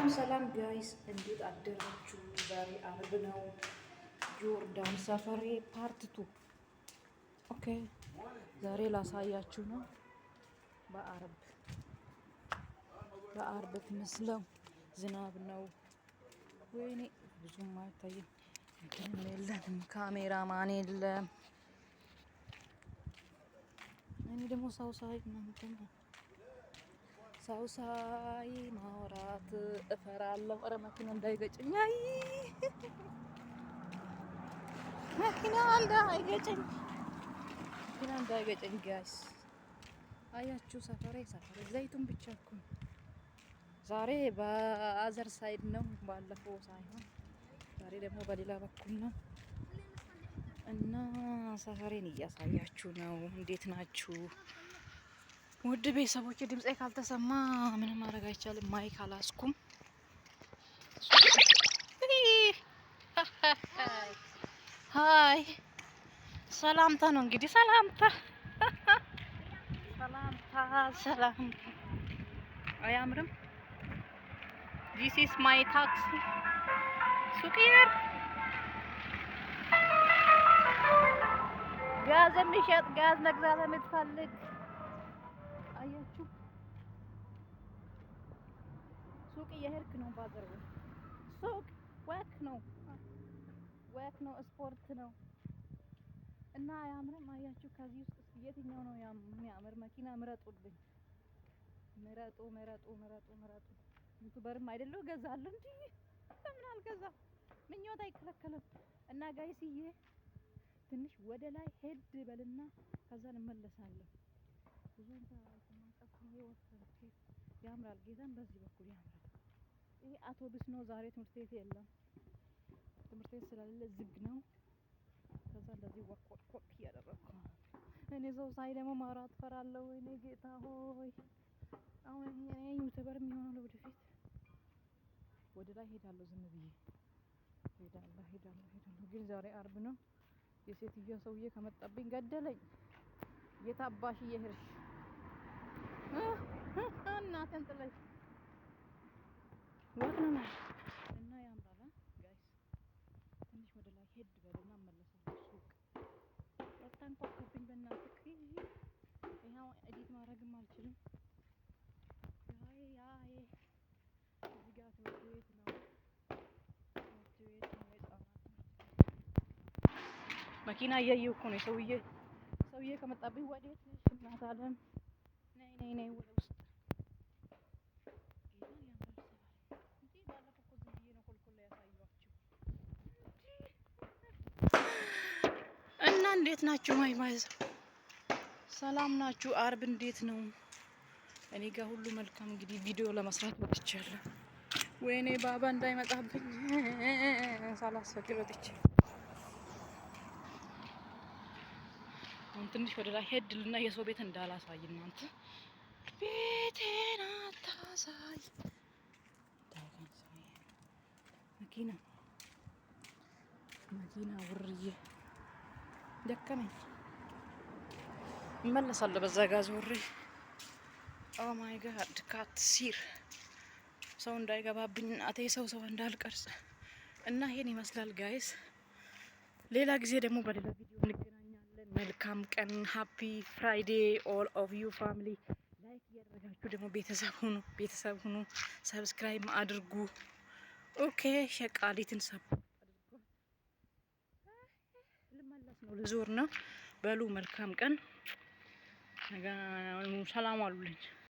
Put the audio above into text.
ሰላም ሰላም guys፣ እንዴት አደራችሁ? ዛሬ አርብ ነው። ጆርዳን ሰፈሬ part 2። Okay፣ ዛሬ ላሳያችሁ ነው። በአርብ ትመስለው ዝናብ ነው። ወይኔ ብዙም አይታይም። እንትንም የለንም፣ ካሜራማን የለም። እኔ ደግሞ ሰው ሳይ ምናምን ሰው ሳይ ማውራት እፈራለሁ። ኧረ መኪና እንዳይገጨኝ፣ አይ መኪና እንዳይገጨኝ፣ መኪና እንዳይገጨኝ guys። አያችሁ፣ ሰፈሬ ሰፈሬ ዘይቱን ብቻ እኮ ነው። ዛሬ በ other side ነው፣ ባለፈው ሳይሆን ዛሬ ደግሞ በሌላ በኩል ነው እና ሰፈሬን እያሳያችሁ ነው። እንዴት ናችሁ ውድ ቤተሰቦች? ድምፄ ካልተሰማ ምንም ማድረግ አይቻልም። Mic አላስኩም። Hi፣ ሰላምታ ነው እንግዲህ፣ ሰላምታ ሰላምታ ሰላምታ። አያምርም? This is my taxi ሱቅየር፣ ጋዝ የሚሸጥ፣ ጋዝ መግዛት የምትፈልግ። አያችሁ፣ ሱቅ እየሄድክ ነው። ባዘር ሱቅ walk ነው፣ walk ነው፣ ስፖርት ነው እና አያምርም? አያችሁ፣ ከዚህ ውስጥ የትኛው ነው የሚያምር መኪና? ምረጡልኝ፣ ምረጡ፣ ምረጡ፣ ምረጡ፣ ምረጡ። YouTuber ም አይደለሁ እገዛለሁ እንጂ ለምን አልገዛም? ምኞት አይከለከልም። እና guys ዬ፣ ትንሽ ወደ ላይ ሄድ በልና ከዛ እንመለሳለሁ። ብዙ ያምራል። ጌታን በዚህ በኩል ያምራል። ይሄ አውቶቡስ ነው። ዛሬ ትምህርት ቤት የለም። ትምህርት ቤት ስለሌለ ዝግ ነው። ከዛ እንደዚህ walk walk walk እያደረግኩ፣ እኔ ሰው ሳይ ደግሞ ማውራት ፈራለሁ። ወይኔ ጌታ ሆይ፣ አሁን እኔ YouTuber የሚሆነው ወደፊት ወደ ላይ ሄዳለሁ። ዝም ብዬ ሄዳለሁ፣ ሄዳለሁ፣ ሄዳለሁ። ግን ዛሬ አርብ ነው። የሴትዮዋ ሰውዬ ከመጣብኝ ገደለኝ። የታባሽ እየሄድሽ እናቴን ጥለሽ walk ነው እና ያምራል guys። ትንሽ ወደ ላይ ሄድ በልና እመለሳለሁ። ሱቅ አታንኳኩብኝ በእናትህ። ይኸው edit ማድረግም አልችልም። ያይ ያይ እዚህ ጋር ትምህርት ቤት ነው። ትምህርት ቤት ነው። የህፃናት መኪና እያየሁ እኮ ነው። ሰውዬ ከመጣብኝ ወዴት ነሽ እናት አለም? ነይ ነይ ነይ ወደ ውስጥ። ጌታን ያምራል ሰፈሬ እንጂ ባለፈው እኮ ዝም ብዬ ነው ኮልኮል ያሳየኋችሁ። እና እንዴት ናችሁ? My my ሰላም ናችሁ? አርብ እንዴት ነው? እኔ ጋር ሁሉ መልካም። እንግዲህ ቪዲዮ ለመስራት ወጥቻለሁ። ወይኔ ባባ እንዳይመጣብኝ ሳላስፈቅድ ወጥቼ። አሁን ትንሽ ወደ ላይ ሄድ ልና የሰው ቤት እንዳላሳይ፣ እናንተ ቤቴን አታሳይ። መኪና መኪና ውርዬ ደከመኝ። እመለሳለሁ በዛ ጋ ዞሬ። Oh my God፣ cat ሲር ሰው እንዳይገባብኝ እናቴ፣ ሰው ሰው እንዳልቀርጽ። እና ይሄን ይመስላል guys። ሌላ ጊዜ ደግሞ በሌላ ቪዲዮ እንገናኛለን። መልካም ቀን። Happy Friday all of you family። Like እያደረጋችሁ ደግሞ ቤተሰብ ሁኑ፣ ቤተሰብ ሁኑ። Subscribe አድርጉ። Okay፣ ሸቃሊትን support አድርጓት። ልመለስ ነው፣ ልዞር ነው። በሉ መልካም ቀን። ሰላም አሉልኝ።